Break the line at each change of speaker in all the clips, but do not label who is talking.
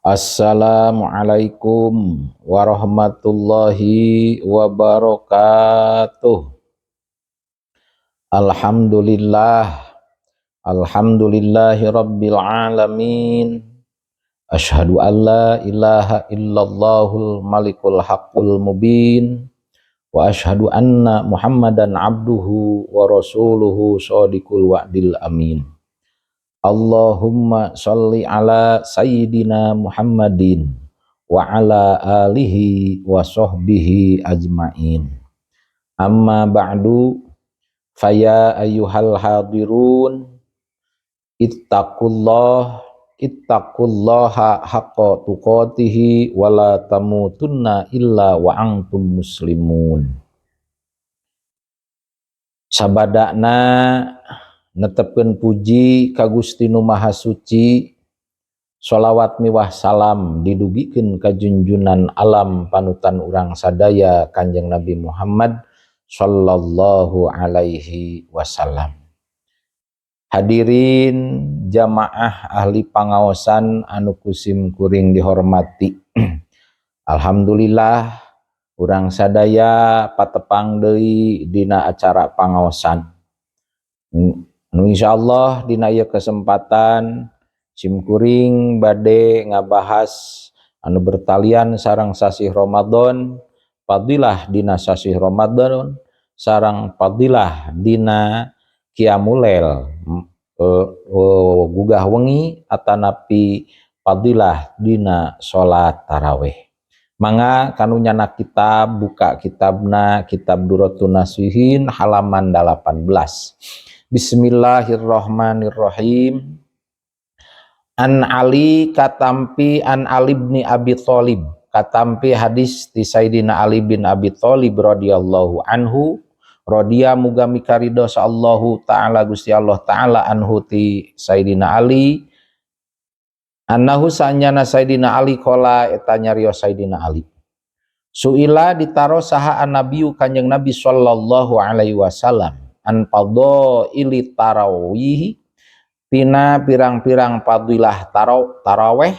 Assalamualaikum warahmatullahi wabarakatuh. Alhamdulillah, alhamdulillahi rabbil alamin. Asyhadu an la ilaha illallahul malikul haqqul mubin wa asyhadu anna Muhammadan abduhu wa rasuluhu shadiqul wa'dil amin. Allahumma sholli ala sayyidina Muhammadin wa ala alihi wa sahbihi ajmain. Amma ba'du, faya ayyuhal hadirun, ittaqullah, ittaqullaha haqqa tuqatihi wa la tamutunna illa wa antum muslimun. Sabadana netepkeun puji ka Gusti Nu Maha Suci, sholawat miwah salam didugikeun ka junjunan alam, panutan urang sadaya, Kanjeng Nabi Muhammad sallallahu alaihi wasallam. Hadirin jamaah ahli pangaosan anu ku sim kuring dihormati. Alhamdulillah, urang sadaya patepang deui dina acara pangaosan. Nu insyaallah dina ieu kesempatan sim kuring bade ngabahas anu bertalian sareng sasih Ramadan, fadilah dina sasih Ramadan sareng fadilah dina qiyamulail, gugah wengi, atanapi fadilah dina salat tarawih. Mangga kanu nyandak kitab, buka kitabna, kitab Durratun Nasihin halaman 18. Bismillahirrahmanirrahim. An Ali katampi, an Ali bin Abi Thalib katampi hadis ti Sayyidina Ali bin Abi Thalib radhiyallahu anhu, radiya muga mikarido Allahu taala, Gusti Allah taala, anhu ti Sayyidina Ali, annahu sanyana Sayyidina Ali qala, eta nyarios Sayyidina Ali, suila ditaros saha annabiyu Kanjeng Nabi sallallahu alaihi wasallam, an ili tarawih, tina pirang-pirang fadilah taraweh,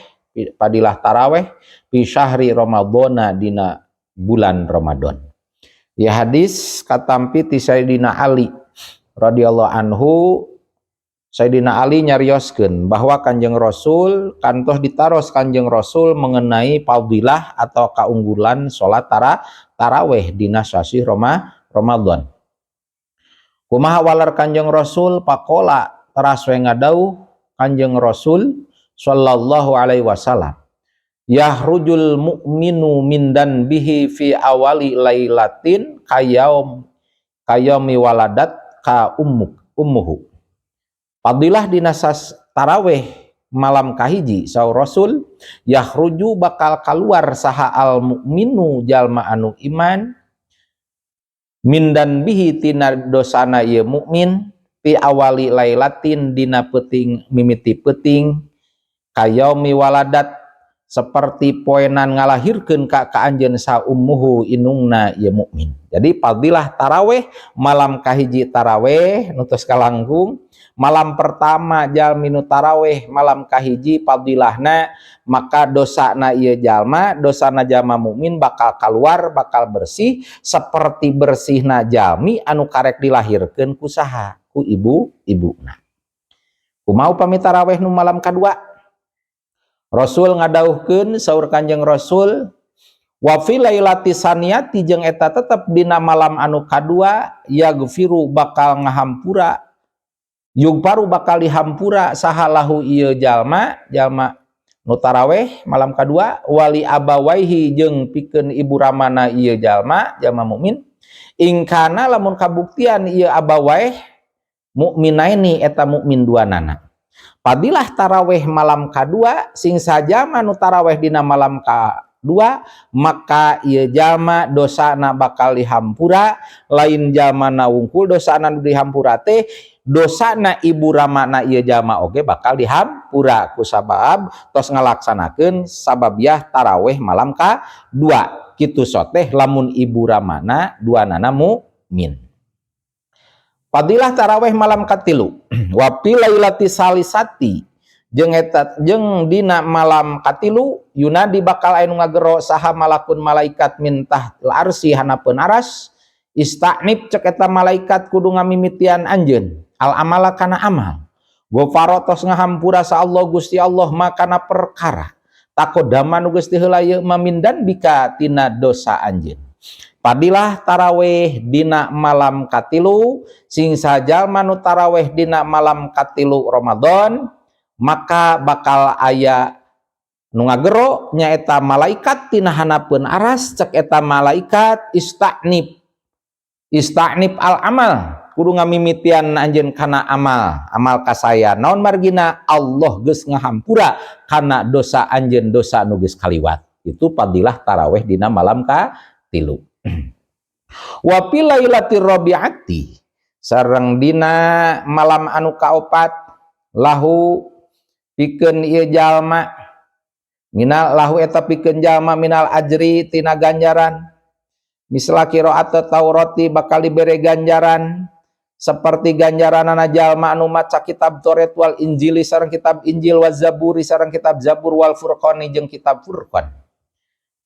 fadilah taraweh fi syahri Ramadhana, dina bulan Ramadan. Ya, hadis katampi ti Sayyidina Ali radhiyallahu anhu. Sayyidina Ali nyarioskeun bahwa Kanjeng Rasul kantos ditaros Kanjeng Rasul mengenai fadilah atau keunggulan salat taraweh dina sasih Ramadan. Kumaha waler Kanjeng Rasul? Faqala teras we ngadauh Kanjeng Rasul sallallahu alaihi wasallam, yahrujul mu'minu min bihi fi awali lailatin kayaum kayaumi waladat ka ummuk ummuhu. Fadilah dina taraweh malam kahiji, saur Rasul, yakhruju bakal keluar saha al mukminu jalma anu iman, min bihi tina dosana ieu mukmin, fi awali lailatin dina peuting, mimiti peuting, kayaumi waladat seperti poenan ngalahirkeun ka anjeun sa ummuhu inungna ieu mukmin. Jadi fadilah taraweh malam kahiji, taraweh nu tos kalangkung malam pertama, jalmi nu taraweh malam kahiji fadilahna maka dosana ieu jalma, dosana jalma mukmin bakal keluar, bakal bersih seperti bersihna jalmi anu karek dilahirkeun ku saha? Ku ibu ibuna. Kumaha upami taraweh nu malam kadua? Rasul ngadauhkeun, saur Kanjeng Rasul, wa fi lailati saniyati jeung eta tetep dina malam anu kadua, yagfiru bakal ngahampura, yugfaru bakal dihampura saha lahu ieu jalma, jalma nu taraweh malam kadua, wali abawaihi jeung pikeun ibu ramana ieu jalma, jalma mukmin, ingkana lamun kabuktian ieu abawaih mukminaini eta mukmin duanana. Fadilah taraweh malam kadua, sing saja nu taraweh dina malam kadua maka ieu jalma dosana bakal dihampura. Lain jalma na wungkul dosana nu dihampura teh, dosana ibu ramana ieu jalma oge bakal dihampura kusabab tos ngalaksanakeun sababiah taraweh malam kadua. Kitu soteh lamun ibu ramana duanana mukmin. Fadilah taraweh malam katilu, wa fi lailati salisati. Jeung eta jeung dina malam katilu yunadi bakal aya nu ngagero saha malakun malaikat min tahtil arsy hanapeun aras. Ista'nif, cek eta malaikat, kudu ngamimitian anjeun al amala kana amal. Gofaro, tos ngahampura sa Allah Gusti Allah ma kana perkara taqoddama nu geus heula ieu ma min dzanbika tina dosa anjeun. Fadilah taraweh dina malam katilu, sing sajalma nu taraweh dina malam katilu Ramadan maka bakal aya nu ngagero, nyaeta malaikat tina hanapeun aras. Cek eta malaikat, ista'nif, ista'nif al amal, kudu ngamimitian anjeun kana amal, amal kasaya. Naon margina? Allah geus ngahampura kana dosa anjeun, dosa nu geus kaliwat. Itu fadilah taraweh dina malam ka tilu. Wa fi lailatir rabi'ati, sareng dina malam anu kaopat, lahu pikeun ieu jalma minal, lahu eta pikeun jalma, minal ajri tina ganjaran, misla qiraat Taurati, bakal dibere ganjaran seperti ganjaranana jalma anu maca kitab Taurat, wal Injili, sareng kitab Injil, waz Zaburi, sareng kitab Zabur, wal Furqani, jeung kitab Furqan.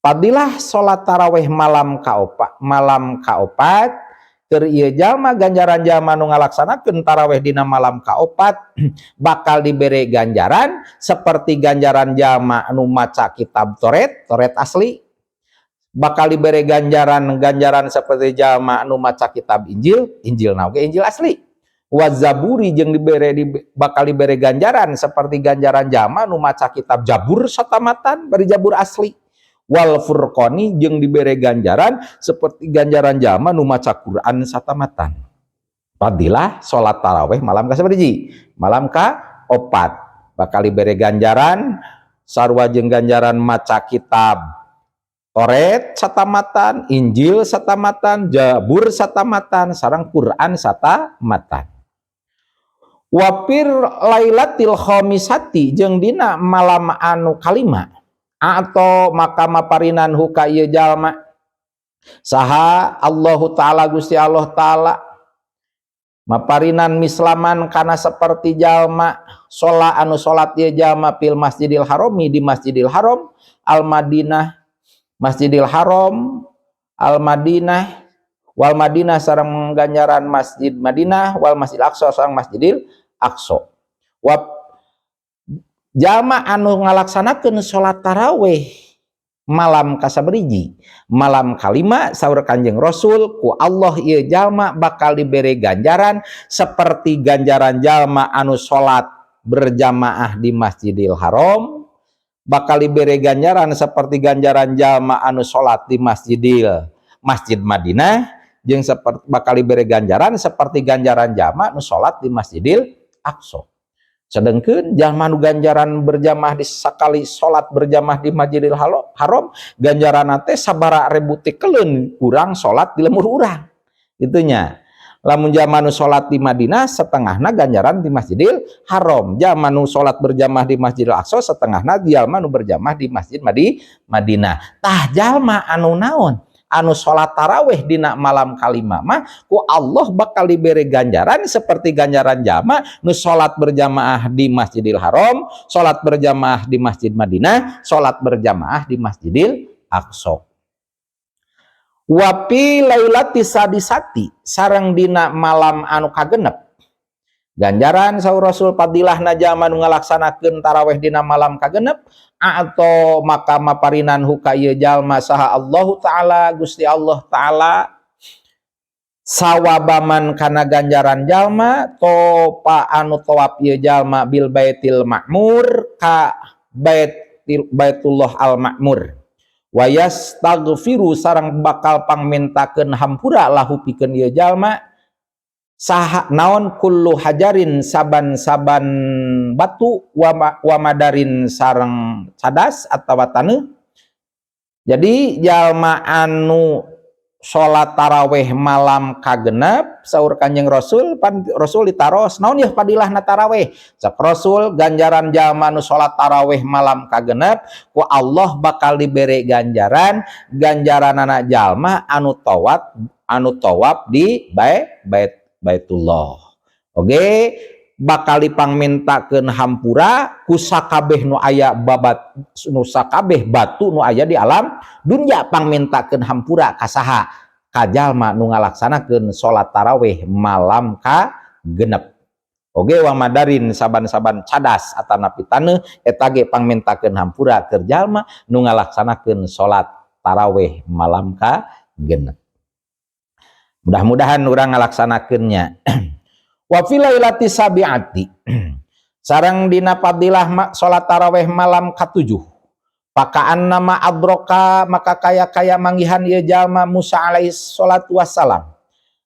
Fadilah salat taraweh malam kaopat, malam kaopat keur ieu jalma, ganjaran jalma nu ngalaksanakeun taraweh dina malam kaopat bakal dibere ganjaran seperti ganjaran jalma anu maca kitab Taurat, Taurat asli, bakal dibere ganjaran ganjaran seperti jalma anu maca kitab Injil, Injil na oge Injil asli, wazaburi, jeung dibere di, bakal dibere ganjaran seperti ganjaran jalma nu maca kitab Jabur satamatan, bari Jabur asli, wal Furqani, jeung dibere ganjaran seperti ganjaran jalma nu maca Quran satamatan. Fadilah salat taraweh malam ka sabaraha? Malam ka opat bakal dibere ganjaran sarua jeung ganjaran maca kitab Toret satamatan, Injil satamatan, Jabur satamatan, sareng Quran satamatan. Wa fil lailatil khamisati, jeung dina malam anu kalima, atau maka maparinan hu ka ieu jalma saha Allahu Ta'ala, Gusti Allah Ta'ala maparinan, mislaman kana seperti jalma sholat anu salat ieu jalma fil Masjidil Harami, di Masjidil Haram al Madinah, Masjidil Haram al Madinah, wal Madinah, sareng ganjaran Masjid Madinah, wal Masjid Aqsa, sareng Masjidil Aqsa. Wa jalma anu ngalaksanakeun salat tarawih malam kasabariji? Malam kalima. Saur Kanjeng Rasul, ku Allah ieu jalma bakal dibere ganjaran seperti ganjaran jalma anu salat berjamaah di Masjidil Haram, bakal dibere ganjaran seperti ganjaran jalma anu salat di Masjid Madinah, jeung seperti bakal dibere ganjaran seperti ganjaran jalma anu salat di Masjidil Aqsa. Sedangkan jalma nu ganjaran berjamaah di sakali salat berjamaah di Masjidil Haram, ganjaran teh sabara ribu tikeleun kurang salat di lembur urang itunya. Lamun jalma nu salat di Madinah, setengahna ganjaran di Masjidil Haram. Jalma nu salat berjamaah di Masjidil Aqsa, setengahna jalma nu berjamaah di Masjid Madinah. Tah, jalma anu naon, anu salat taraweh dina malam kalima mah ku Allah bakal diberi ganjaran seperti ganjaran jalma nu salat berjamaah di Masjidil Haram, salat berjamaah di Masjid Madinah, salat berjamaah di Masjidil Aqsa. Wa fi lailati sadisati, sareng dina malam anu kagenep, ganjaran saur Rasul fadilahna jalma nu ngalaksanakeun taraweh dina malam kagenep, atau maka maparinan hu ka ieu jalma saha Allahu Ta'ala, Gusti Allah Ta'ala, sawabaman kana ganjaran jalma topa anu tawaf ieu jalma bil Baitil Ma'mur, ka Baitullah al Ma'mur, wa yastaghfiru, sareng bakal pangmintakeun hampura, lahu pikeun ieu jalma saha naon kullu hajarin, saban-saban batu, wa madarin, sareng cadas atawa taneuh. Jadi jalma anu salat taraweh malam kagenep, saur Kanjeng Rasul, pan Rasul ditaros, naon ya fadilahna taraweh? Cek Rasul, ganjaran jalma anu salat taraweh malam kagenep ku Allah bakal dibere ganjaran ganjaranana jalma anu tawaf di bait Baitullah. Oke, Bakal dipangmintakeun hampura ku sakabeh nu aya babat, nu sakabeh batu nu aya di alam dunya pangmintakeun hampura ka saha? Ka jalma nu ngalaksanakeun salat tarawih malam ka 6. Oge wa madarin, saban-saban cadas atanapi taneuh, eta ge pangmintakeun hampura keur jalma nu ngalaksanakeun salat tarawih malam ka 6. Mudah-mudahan urang ngalaksanakeunnya. Wa fi lailati sabiati, sareng dina fadilah salat tarawih malam katujuh, faka'annama adroka, maka kaya-kaya manggihan ieu jalma Musa alaihi salatu wassalam,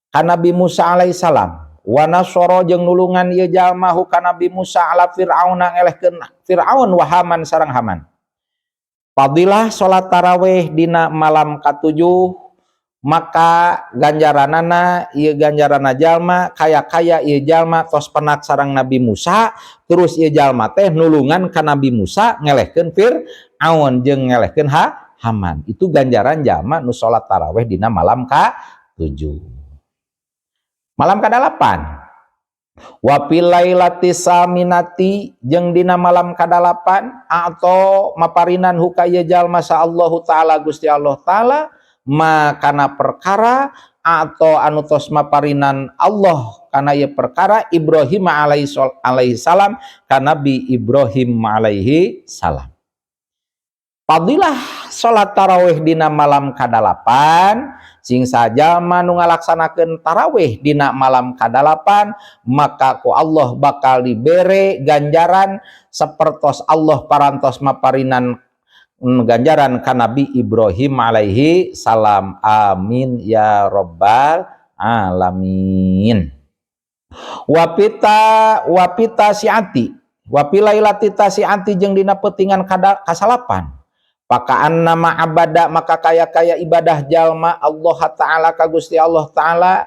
ka Nabi Musa alaihi salam. Wa nasara, jeung nulungan ieu jalma hu ka Nabi Musa ala Fir'auna, ngelehkeun Fir'aun, wa Haman, sareng Haman. Fadilah salat tarawih dina malam katujuh, maka ganjaranana ieu ganjarana jalma kaya-kaya ieu jalma tos penak sareng Nabi Musa, terus ieu jalma teh nulungan ka Nabi Musa ngelehkeun Fir'aun jeung ngelehkeun Haman. Itu ganjaran jalma nu salat tarawih dina malam ka 7. Malam ka-8, wa fil lailati saminati, jeung dina malam ka-8, atau maparinan hu ka ieu jalma saha Allahu taala, Gusti Allah taala, makana perkara atau anu tos maparinan Allah kana ieu perkara Ibrahim alaihi salam, ka Nabi Ibrahim alaihi salam. Fadilah salat tarawih dina malam ka-8, sing sajalma nu ngalaksanakeun tarawih dina malam ka-8, maka ku Allah bakal dibere ganjaran sapertos Allah parantos maparinan ganjaran ka Nabi Ibrahim alaihi salam. Amin ya robbal alamin. Wapita wapita siati wapilailati tasiati, jeung dina peutingan kasalapan, faka'annama abada, maka kaya-kaya ibadah jalma Allah Ta'ala ka Gusti Allah Ta'ala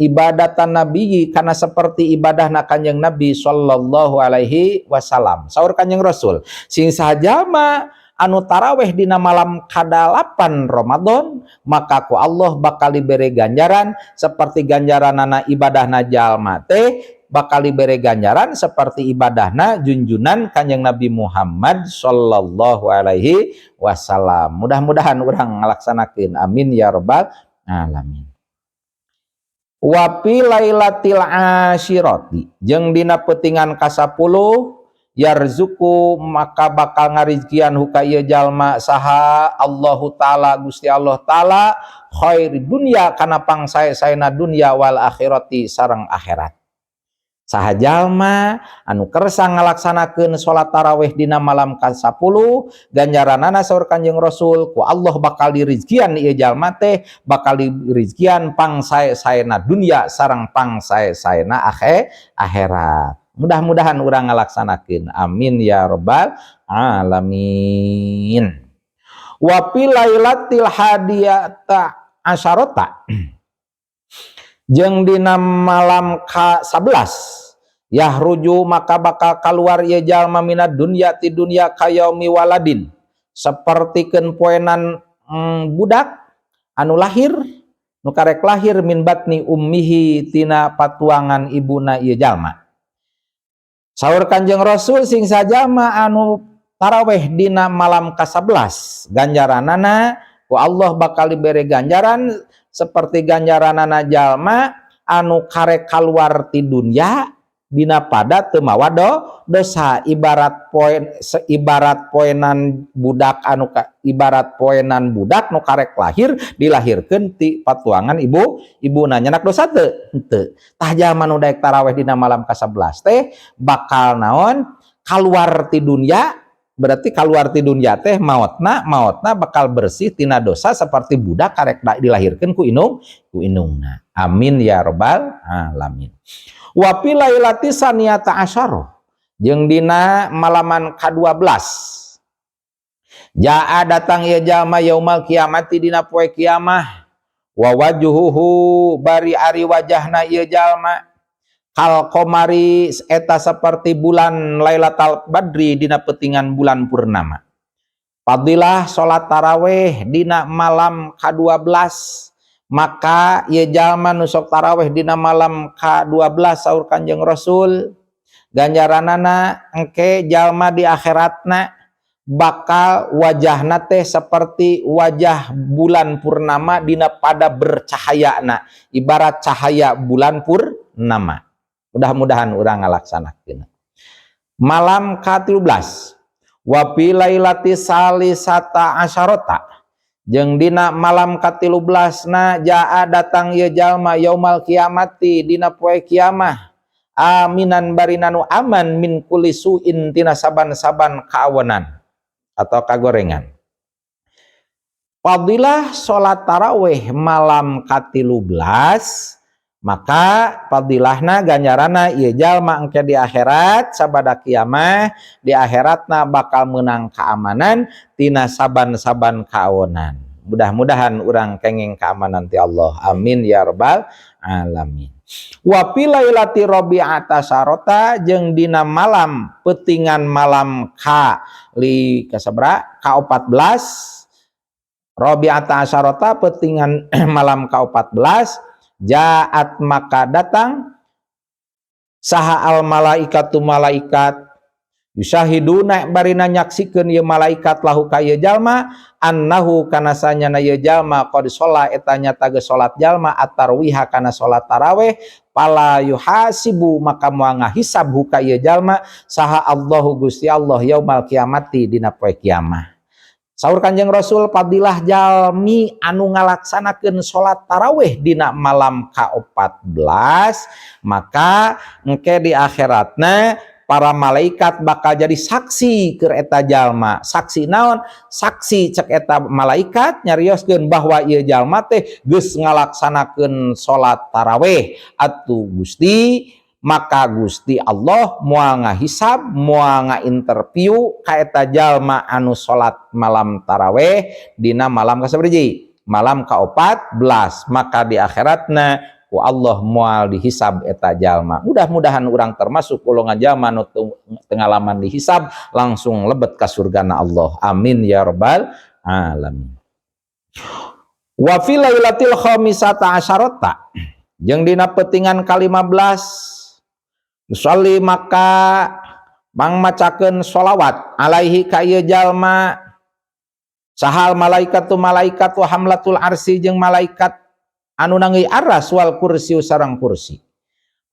ibadatan nabi, karena seperti ibadah na Kanjeng Nabi sallallahu alaihi wasallam. Saur Kanjeng Rasul, sing sajalma anu taraweh dina malam kadalapan Ramadan, maka ku Allah bakal diberi ganjaran seperti ganjaranana ibadahna jalma teh bakal diberi ganjaran seperti ibadahna junjunan Kanjeng Nabi Muhammad sallallahu alaihi wasallam. Mudah-mudahan urang ngalaksanakeun. Amin ya robbal alamin. Wa fi lailatil asyirati, jeung dina peutingan ka-10, yarzuku, maka bakal ngarizkian hu ka ieu jalma saha Allahu taala, Gusti Allah taala, khair dunya, kana pangsae-saena dunya, wal akhirati, sareng akhirat. Saha jalma anu kersa ngalaksanakeun salat tarawih dina malam ka-10, ganjaranana, saur Kanjeng Rasul, ku Allah bakal dirizkian ieu jalma teh bakal dirizkian pangsae-saena dunya sareng pangsae-saena akhirat. Mudah-mudahan urang ngalaksanakeun. Amin ya robbal alamin. Wa fi lailatil hadiyata asyarata, jeung dina malam ka-11, yahruju, maka bakal keluar ieu jalma minad dunya, ti dunya, kayaumi waladin, sapertikeun poenan budak anu lahir, nu karek lahir, min batni ummihi, tina patuangan ibuna ieu jalma. Saur Kanjeng Rasul, sing sajalma anu taraweh dina malam ka-11, ganjaranana ku Allah bakal diberi ganjaran seperti ganjaranana jalma anu karek keluar ti dunya dina pada teu mawa dosa, ibarat poenan budak anu ibarat poenan budak nu karek lahir, dilahirkeun ti patuangan ibu ibuna. Nyandak dosa teu? Henteu. Tah, jalma nu daek taraweh dina malam ka-11 teh bakal naon? Keluar ti dunya, berarti keluar ti dunya teh maotna maotna bakal bersih tina dosa seperti budak karek dilahirkeun ku indungna. Amin ya robbal alamin. Wa fi lailati saniyata asyara, jeung dina malaman ka-12, jaa, datang ieu jalma, yaumal kiamati, dina poe kiamah, wa wajhuhu, bari ari wajahna ieu jalma, kal qamari, eta seperti bulan, lailatal badri, dina peutingan bulan purnama. Fadilah salat taraweh dina malam ka-12, maka ieu jalma nu sok taraweh dina malam ka-12, saur Kanjeng Rasul Ganjaranana engke jalma di akhiratna bakal wajahna teh seperti wajah bulan purnama dina pada bercahayana, ibarat cahaya bulan purnama. Mudah-mudahan urang ngalaksanakeun. Malam ka-13, wa fi lailati salisata asyarata, jeung dina malam ka-13 na, jaa datang ieu jalma, yaumal kiamati dina poe kiamah, aminan barina nu aman, min kulli suin tina saban-saban kaawenan atau kagorengan. Fadilah salat tarawih malam ka-13, maka fadilahna, ganjarana, ieu jalma engke di akhirat sabada kiamah, di akhiratna bakal menang keamanan tina saban-saban kaawenan. Mudah-mudahan urang kenging keamanan ti Allah. Amin ya rabbal alamin. Wa fi lailati rabi'ata asyarata, jeung dina malam petingan malam ka li kasabra ka 14, rabi'ata asyarata petingan malam ka 14, ja'at maka datang saha al malaikatu malaikat, yusyahiduna barina nyaksikeun ieu malaikat, lahu ka ieu jalma, annahu kana sanyana ieu jalma, qad sholla eta nyata geus salat jalma, at-tarwiha kana salat tarawih, fala yuhasibu maka moal ngahisab hu ka ieu jalma saha Allahu Gusti Allah, yaumal kiamati dina poe kiamah. Saur Kanjeng Rasul, fadilah jalmi anu ngalaksanakeun salat tarawih dina malam ka-14, maka engke di akhiratna para malaikat bakal jadi saksi keur eta jalma. Saksi naon? Saksi cek eta malaikat nyarioskeun bahwa ieu jalma teh geus ngalaksanakeun salat tarawih. Atuh Gusti, maka Gusti Allah moal ngahisab, moal ngainterview ka eta jalma anu salat malam tarawih dina malam kasabaraha? Malam ka-14. Maka di akhiratna ku Allah moal dihisab eta jalma. Mudah-mudahan urang termasuk golongan jalma nu pengalaman dihisab, langsung lebet ka surgana Allah. Amin ya rabbal alamin. Wa fi lailatil khamisata asyarata, jeung dina petingan ka-15, yusolli maka pangmacakeun sholawat, alaihi ka ieu jalma, saha al malaikatu malaikat, wa hamlatul arsy jeung malaikat anu nangeui aras, wal kursi sareng kursi.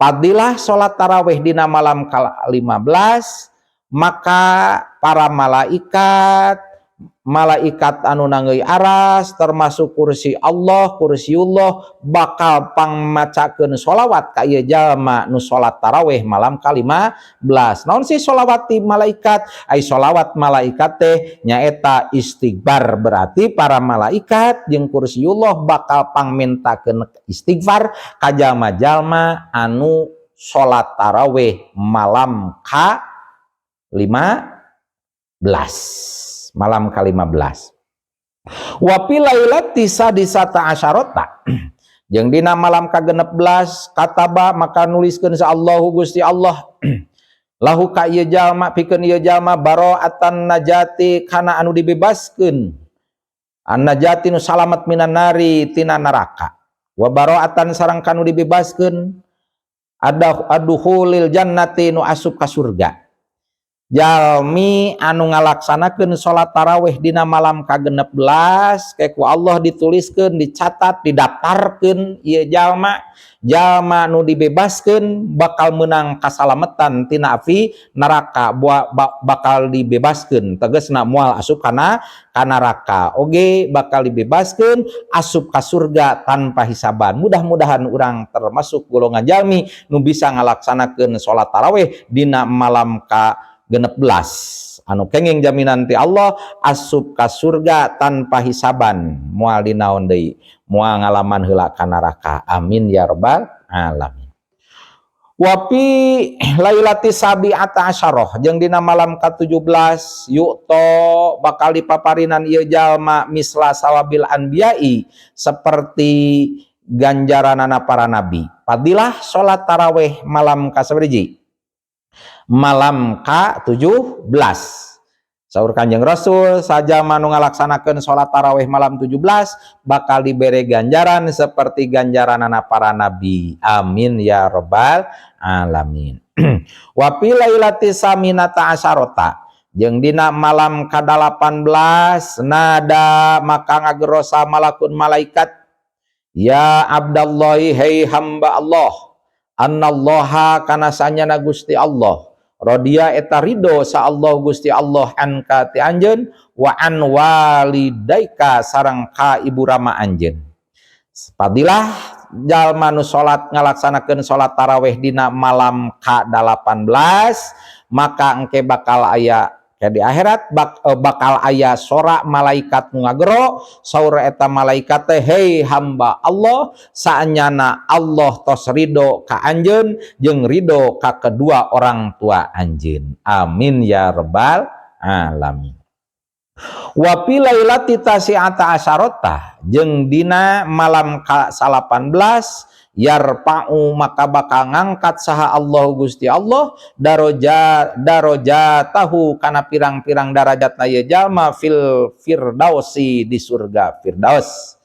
Fadilah salat tarawih dina malam ka-15, maka para malaikat, malaikat anu nangeui aras termasuk kursi Allah, kursiullah, bakal pangmacakeun sholawat ka ieu jalma nu salat tarawih malam ka-15. Naon sih sholawat ti malaikat? Ai sholawat malaikat teh nyaeta istighfar. Berarti para malaikat jeung kursiullah bakal pangmintakeun istighfar ka jalma-jalma anu salat tarawih malam ka-15, malam ka-15. Wa fi lailati sadisata asyarata, jeung dina malam ka-16, kataba maka nuliskeun sa Allahu Gusti Allah, lahu ka ieu jalma, pikeun ieu jalma, baroatan najati kana anu dibebaskeun, an najati nu salamet, minan nari tina neraka, wa baroatan sareng kanu dibebaskeun, ada aduhulil jannati nu asup ka surga. Jalmi anu ngalaksanakeun salat tarawih dina malam ka-16, ku Allah dituliskeun, dicatat, didaftarkeun ieu jalma jalma nu dibebaskeun, bakal menang kasalametan tina api neraka, bakal dibebaskeun tegesna moal asup kana ka neraka, oge bakal dibebaskeun asup ka surga tanpa hisaban. Mudah-mudahan urang termasuk golongan jalmi nu bisa ngalaksanakeun salat tarawih dina malam ka 16, anu kenging jaminan ti Allah asup ka surga tanpa hisaban, moal dinaon deui, moal ngalaman heula ka neraka. Amin ya rabbal alamin. Wa fi lailati sabi'ata asyarah, jeung dina malam ka-17, yu'ta bakal dipaparinan ieu jalma, misla sawabil anbiya'i seperti ganjaranana para nabi. Fadilah salat tarawih malam kasabaraha? Malam ka-17. Saur Kanjeng Rasul, saja manu ngalaksanakeun salat tarawih malam 17 bakal diberi ganjaran seperti ganjaranana para nabi. Amin ya rabbal alamin. Wa fi lailati saminata asyarata, jeung dina malam ka-18, nada, maka ngagero saha malakun malaikat, ya abdallahi, hei hamba Allah, annallaha, kana sanyana Gusti Allah, radiya, eta ridho sa Allah Gusti Allah, anka, ti anjeun, wa an walidaika, sareng ka ibu rama anjeun. Fadilah jalma nu salat, ngalaksanakeun salat tarawih dina malam ka-18, maka engke bakal aya di akhirat bakal aya sora malaikat nu ngagero. Saur eta malaikat teh, "Hei hamba Allah, saanyana Allah tos ridho ka anjeun jeung ridho ka kedua orang tua anjeun." Amin ya rabbal alamin. Wa fi lailati tasi'ata asyarata, jeung dina malam ka 18, yarfa'u, maka bakal ngangkat saha Allah Gusti Allah daroja darojatahu, kana pirang-pirang darajatna ieu jalma, fil firdausi, di surga firdaus.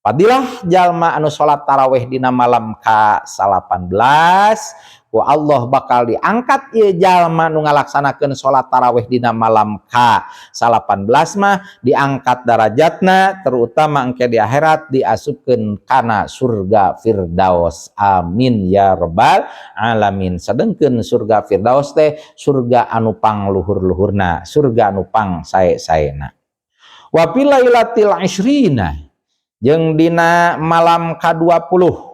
Fadilah jalma anu salat tarawih dina malam ka 18, ku Allah bakal diangkat ieu jalma nu ngalaksanakeun salat tarawih dina malam ka 18 mah, diangkat darajatna, terutama engke di akhirat diasupkeun kana surga firdaus. Amin ya rabbal alamin. Sedengkeun surga firdaus teh surga anu pangluhur-luhurna, surga anu pang sae-saena. Wa fi lailatil isyrina, jeung dina malam ka-20,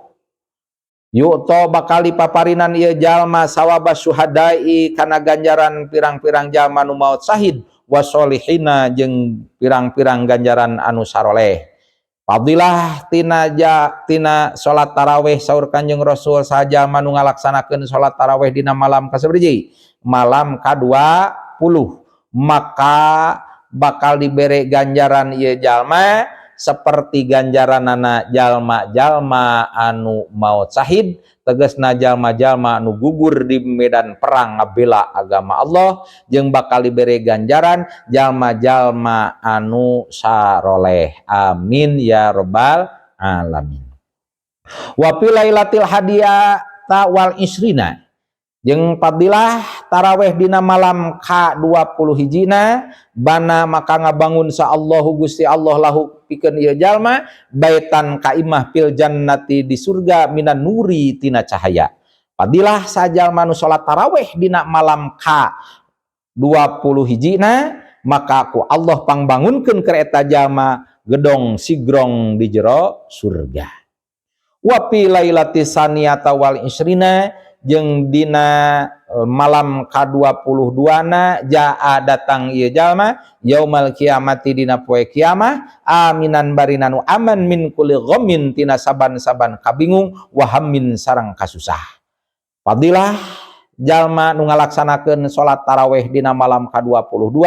yu'ta, bakal dipaparinan ieu jalma, sawaba syuhadai, kana ganjaran pirang-pirang jalma nu maot sahid, wasolihina, jeung pirang-pirang ganjaran anu saroleh. Fadilah tina ja tina salat tarawih, saur Kanjeng Rasul, saja nu ngalaksanakeun salat tarawih dina malam kasabaraha, malam ka-20, maka bakal dibere ganjaran ieu jalma seperti ganjaranana jalma-jalma anu maut sahid, tegasna jalma-jalma anu gugur di medan perang ngabela agama Allah, jeung bakal dibere ganjaran jalma-jalma anu saroleh. Amin ya robbal alamin. Wa fi lailatil hadiyata wal isrina, jeung fadilah taraweh dina malam ka-20 hijina, bana, maka ngabangun sa Allahu Gusti Allah, lahu, pikeun ieu jalma, baitan, ka imah, fil jannati, di surga, minan nuri, tina cahaya. Fadilah sajalma nu salat taraweh dina malam ka 20 hijina, maka ku Allah pangbangunkeun keur eta jalma gedong sigrong di jero surga. Wa fi lailati saniyata wal isrina, jeung dina malam ka-22 na, jaa, datang ieu jalma, yaumal kiamati, dina poe kiamah, aminan, barina nu aman, min kulli ghammin, tina saban-saban kabingung, wa hammin, sareng kasusah. Fadilah jalma nu ngalaksanakeun salat tarawih dina malam ka-22,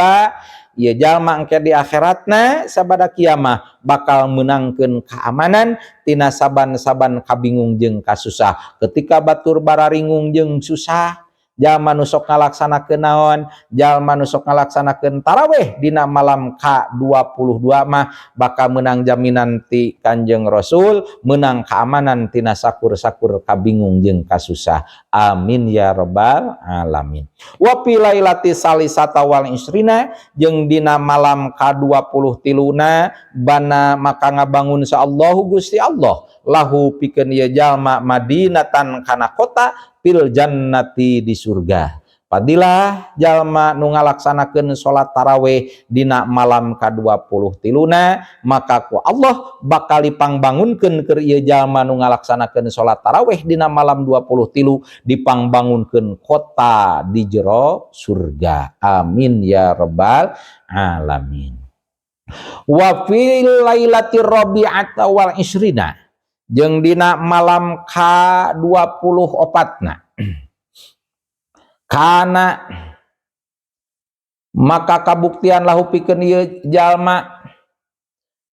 ieu jalma engke di akhiratna sabada kiamah bakal menangkeun keamanan tina saban-saban kabingung jeung kasusah. Ketika batur bararingung jeung susah, jalma nu sok ngalaksanakeun naon, jalma nu sok ngalaksanakeun tarawih dina malam ka-22 mah bakal menang jaminan ti Kanjeng Rasul, menang keamanan tina sakur-sakur kabingung jeung kasusah. Amin ya robbal alamin. Wa fi lailati salisata wal isrina, jeung dina malam ka-23 na, bana, maka ngabangun sa Allahu Gusti Allah, lahu, pikeun ieu jalma, madinatan, kana kota, fil jannati, di surga. Fadilah jalma nu ngalaksanakeun salat tarawih dina malam ka-23 na, maka ku Allah bakal dipangbangunkeun keur ieu jalma nu ngalaksanakeun salat tarawih dina malam 23, dipangbangunkeun kota di jero surga. Amin ya rabbal alamin. Wa fil lailatir rabi'ata wal isrina, jeung dina malam ka-24 na, kana, maka kabuktian, lahu, pikeun ieu jalma,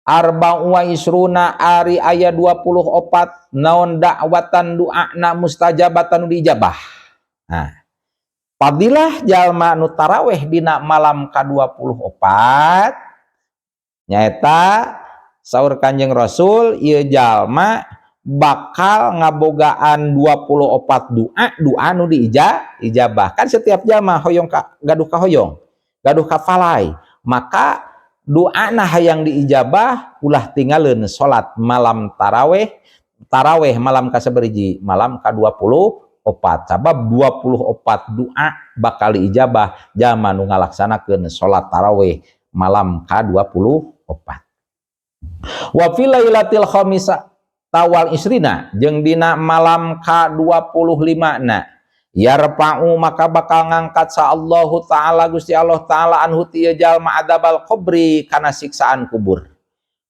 arba wa isruna, ari aya 24 naon, dakwatan, doana, mustajabatan, diijabah. Nah, fadilah jalma nu taraweh dina malam ka-24 nyaeta saur Kanjeng Rasul ieu jalma Bakal ngabogaan 24 doa, doa nu diijabah. Kan setiap jalma hoyong ka, gaduh kahoyong, gaduh kafalay, maka doa nah hayang diijabah, ulah tinggalin salat malam taraweh, taraweh malam kasabariji, malam ka-24, sabab 24 doa bakal diijabah jalma nu ngalaksanakeun salat taraweh malam ka-24. Wa fi lailatil khamisa tawal isrina, jeung dina malam ka-25 na, yarfa'u maka bakal ngangkat sa Allahu ta'ala, Gusti Allah ta'ala, anhu ti jalma adzabal qabri kana siksaan kubur.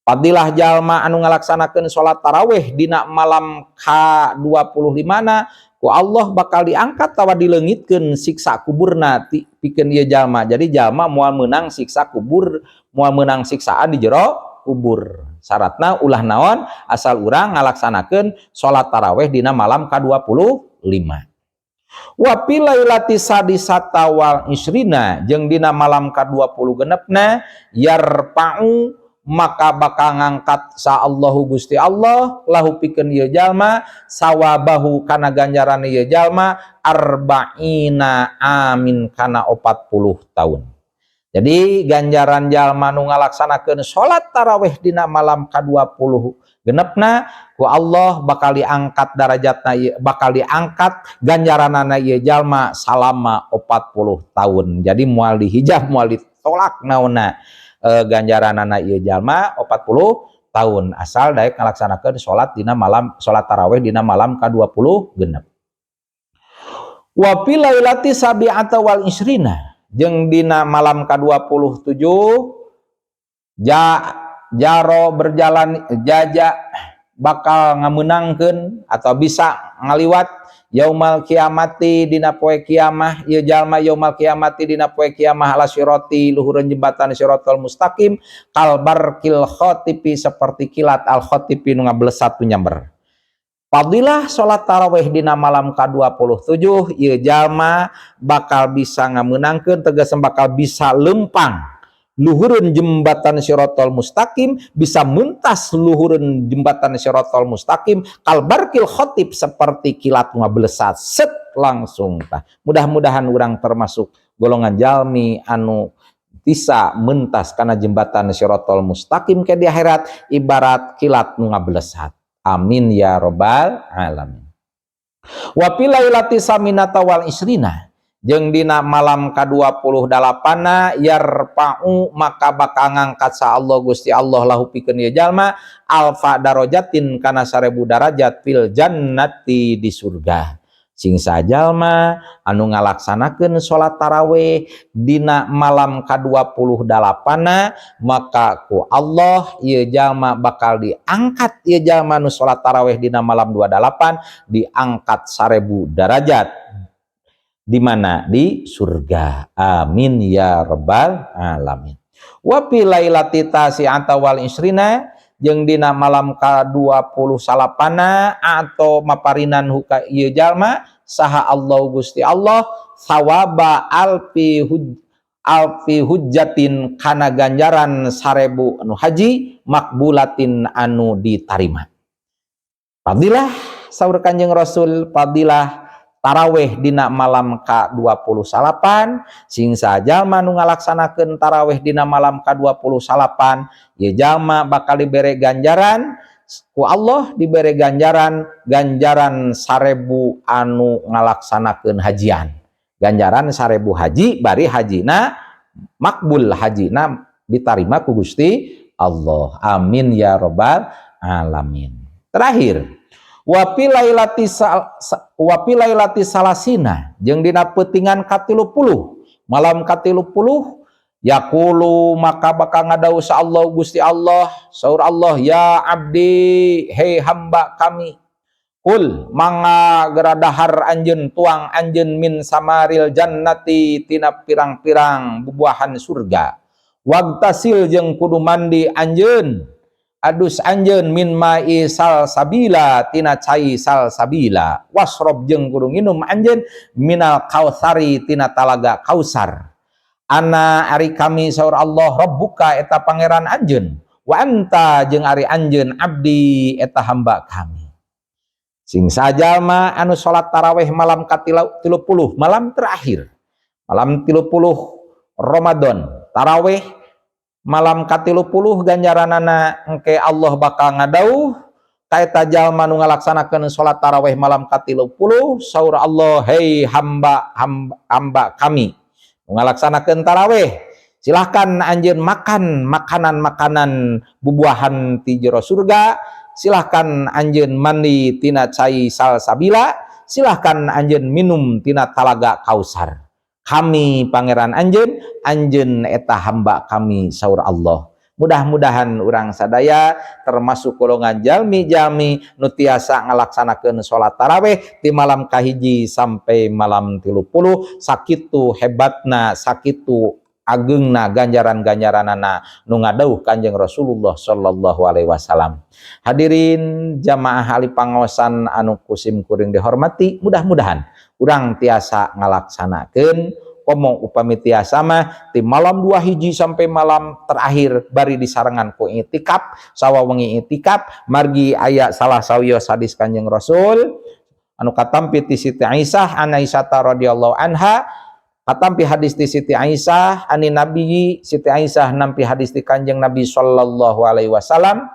Fadilah jalma anu ngalaksanakeun salat tarawih dina malam ka-25 na, ku Allah bakal diangkat tawa dileungitkeun siksa kuburna pikeun ieu jalma. Jadi jalma moal meunang siksa kubur, moal meunang siksaan di jero kubur. Syaratna ulah naon, asal urang ngalaksanakeun salat tarawih dina malam ka-25. Wa fi lailati sadisata wal isrina, jeung dina malam ka-20 genepna, yarfa'u maka bakal ngangkat sa Allahu Gusti Allah lahu pikeun ieu jalma sawabahu kana ganjaran ieu jalma arba'ina amin kana 40 tahun. Jadi ganjaran jalma nu ngalaksanakeun salat tarawih dina malam ka-20 genepna, ku Allah bakal diangkat darajatna, bakal diangkat ganjaranana ieu jalma salama 40 tahun. Jadi moal dihijab, moal ditolak naonna ganjaranana ieu jalma 40 tahun asal daek ngalaksanakeun salat dina malam, salat tarawih dina malam ka-20 genep. Wa fi lailati sabi'ata wal isrina, jeung dina malam ka-27, ja jaro berjalan jaja bakal ngamenangkeun atau bisa ngaliwat yaumal kiamati dina poe kiamah ieu jalma, yaumal kiamati dina poe kiamah, ala sirati luhureun jembatan siratal mustaqim, kal barqil khatifi seperti kilat, al khatifi nu ngablesat, nu nyamber. Fadilah salat tarawih dina malam ka-27, ieu jalma bakal bisa ngamenangkeun, tegas bakal bisa lempang luhureun jembatan siratal mustaqim, bisa mentas luhureun jembatan siratal mustaqim, kal barqil khatif seperti kilat ngablesat, set langsung. Tah, mudah-mudahan urang termasuk golongan jalmi anu bisa mentas kana jembatan siratal mustaqim ke di akhirat ibarat kilat nu ngablesat. Amin ya robbal alamin. Wa fi lailati saminata wal isrina, jeung dina malam ka-28na, yarfa'u maka bakal ngangkat sa Allah Gusti Allah lahu pikeun ieu jalma alfa darajatin kana 1000 darajat fil jannati di surga. Sing sajalma anu ngalaksanakeun salat tarawih dina malam ka-28na, maka ku Allah ieu jalma bakal diangkat, ieu jalma nu salat tarawih dina malam 28 diangkat 1000 derajat. Di mana? Di surga. Amin ya rabbal alamin. Wa fi lailati tasi'ata wal isrina, jeung dina malam ka-29na atau maparinan hu ka ieu jalma saha Allah Gusti Allah sawaba alfi hujjatin kana ganjaran 1000 anu haji makbulatin anu ditarima. Fadilah saur Kanjeng Rasul, fadilah taraweh dina malam ka-29, sing jalma nu ngalaksanakeun taraweh dina malam ka-29, ieu jalma bakal dibere ganjaran ku Allah, dibere ganjaran, ganjaran 1000 anu ngalaksanakeun hajian, ganjaran 1000 haji bari hajina makbul, hajina ditarima ku Gusti Allah. Amin ya robbal alamin. Terakhir, wa fi lailati salasina, jeung dina peutingan ka-30, malam ka-30, yaqulu maka bakal ngadawuh sa Allah Gusti Allah, saur Allah, ya abdi, hei hamba kami, kul mangga geradahar anjeun, tuang anjeun, min samaril jannati tina pirang-pirang bubuahan surga, wagtasil jeung kudu mandi anjeun, adus anjeun, min ma'i salsabila tina cai salsabila, wasrob jeung kudu nginum anjeun, minal kautsari tina talaga kausar. Ana ari kami, saur Allah, rabbuka eta pangeran anjeun, wa anta jeung ari anjeun, abdi eta hamba kami. Sing sajalma anu salat taraweh malam ka-30, malam terakhir, malam 30 Ramadan, taraweh malam ka-30, ganjaranana engke Allah bakal ngadauh ka eta jalma nu ngalaksanakeun salat taraweh malam ka-30. Saur Allah, "Hei hamba, hamba, hamba kami nu ngalaksanakeun taraweh, silahkan anjeun makan makanan-makanan bubuahan ti jero surga, silahkan anjeun mandi tina cai salsabila, silahkan anjeun minum tina talaga Kausar. Kami pangeran anjeun, anjeun eta hamba kami," saur Allah. Mudah-mudahan urang sadaya termasuk golongan jalmi-jalmi nu tiasa ngalaksanakeun salat taraweh di malam kahiji sampai malam 30. Sakitu hebatna, sakitu agengna ganjaran-ganjaranana nu ngadauh Kanjeng Rasulullah sallallahu alaihi wasallam. Hadirin jamaah ahli pangaosan anu ku sim kuring dihormati, mudah-mudahan urang tiasa ngalaksanakeun, komo upami tiasa mah di malam 21 sampai malam terakhir bari disarengan ku itikaf, sawawengi itikaf. Margi aya salah sawios hadis Kanjeng Rasul anu katampi ti Siti Aisyah, an Aisyah radhiyallahu anha, katampi hadis ti Siti Aisyah, anin Nabi, Siti Aisyah nampi hadis ti Kanjeng Nabi sallallahu alaihi wasallam,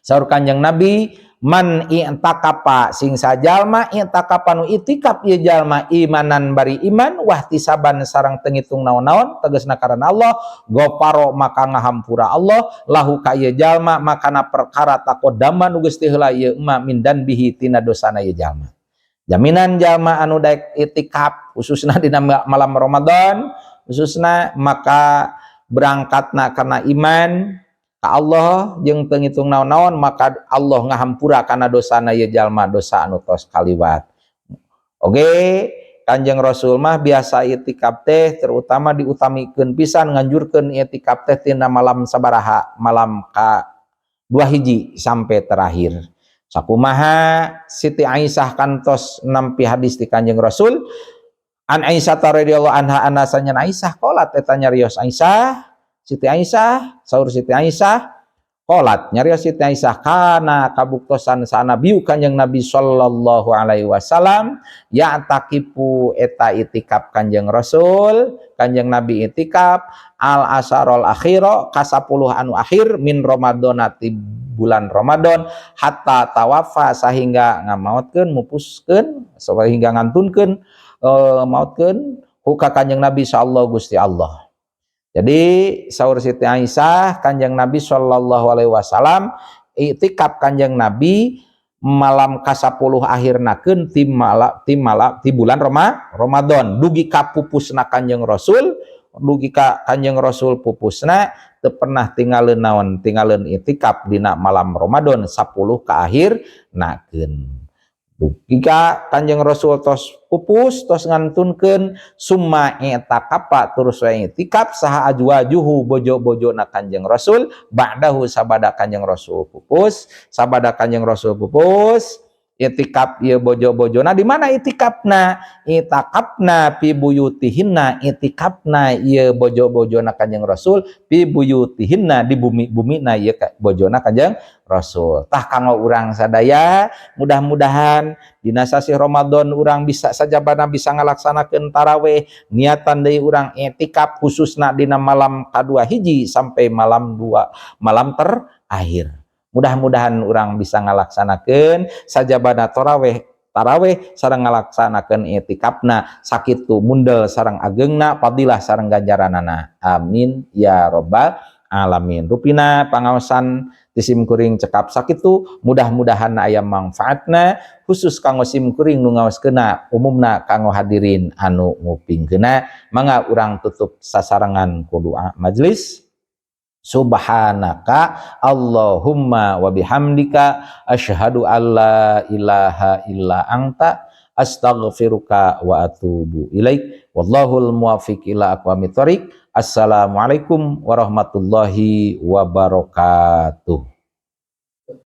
saur Kanjeng Nabi, "Man i'takafa," sing sajalma, "i'takafa," nu itikaf ieu jalma, "imanan," bari iman, "wahtisaban," sareng teu ngitung naon-naon, tegasna karena Allah, "ghafaro," maka ngahampura Allah, "lahu," ka ieu jalma, "ma," kana perkara, "taqoddama," nu geus ti heula ieu ma, "min dzanbihi," tina dosana ieu jalma. Jaminan jalma anu daek itikaf khususna dina malam Ramadan khususna, maka berangkatna karena iman ka Allah jeung teu ngitung naon-naon, maka Allah ngahampura kana dosana ieu jalma, dosa anu tos kaliwat. Oge Kanjeng Rasul mah biasa itikaf teh terutama diutamikeun pisan, nganjurkeun itikaf teh tina malam sabaraha, malam ka 21 sampai terakhir. Sakumaha Siti Aisyah kantos nampi hadis ti Kanjeng Rasul, an Aisyah radhiyallahu anha, anna sanya Aisyah, qalat, eta nyarios Aisyah, Siti Aisyah, saur Siti Aisyah, qalat, nyarios Siti Aisyah, "Kana," kabuktosan, "an-nabiyu," Kanjeng Nabi sallallahu alaihi wasallam, "ya'takifu," eta itikaf Kanjeng Rasul, Kanjeng Nabi itikaf, "al asyarul akhira," ka 10 anu akhir, "min Ramadhan," ti bulan Ramadan, "hatta tawafa," sehingga ngamaotkeun, mupuskeun, sehingga ngantunkeun, maotkeun, "hu," ka Kanjeng Nabi, "Allah," Gusti Allah. Jadi saur Siti Aisyah, Kanjeng Nabi sallallahu alaihi wasallam itikaf, Kanjeng Nabi malam ka-10 akhirnakeun ti malam ti malam ti bulan Ramadan dugi ka pupusna Kanjeng Rasul, dugi ka Kanjeng Rasul pupusna teu pernah tinggalin naon, tinggalin itikaf dina malam Ramadan 10 ka akhir nakeun dugi ka Kanjeng Rasul tos pupus, tos ngantunkeun. "Summa i'takafa," terus we itikaf, "saha azwajuhu," bojo-bojona Kanjeng Rasul, "ba'dahu," sabada Kanjeng Rasul pupus. Sabada Kanjeng Rasul pupus itikaf ieu bojo-bojona. Di mana itikafna? "Itakafna fi buyutihinna," itikafna ieu bojo-bojona Kanjeng Rasul, "fi buyutihinna," di bumi-bumina ieu bojona Kanjeng Rasul. Tah, kanggo urang sadaya, mudah-mudahan dina sasih Ramadan urang bisa sajabana bisa ngalaksanakeun taraweh, niatan deui urang itikaf khususna dina malam kadua hiji sampai malam dua, malam terakhir. Mudah-mudahan urang bisa ngalaksanakeun sajabana taraweh, taraweh sareng ngalaksanakeun itikafna, sakitu mundel sareng agengna fadilah sareng ganjaranana. Amin ya robbal alamin. Rupina pangaosan ti sim kuring cekap sakitu, mudah-mudahan aya manfaatna khusus kanggo sim kuring nu ngaoskeuna, umumna kanggo hadirin anu ngupingkeuna. Mangga urang tutup sasarengan ku doa majelis. Subhanaka Allahumma wa bihamdika, asyhadu alla ilaha illa anta, astaghfiruka wa atubu ilaik. Wallahul muwaffiq ila aqwamit thoriq. Assalamualaikum warahmatullahi wabarakatuh.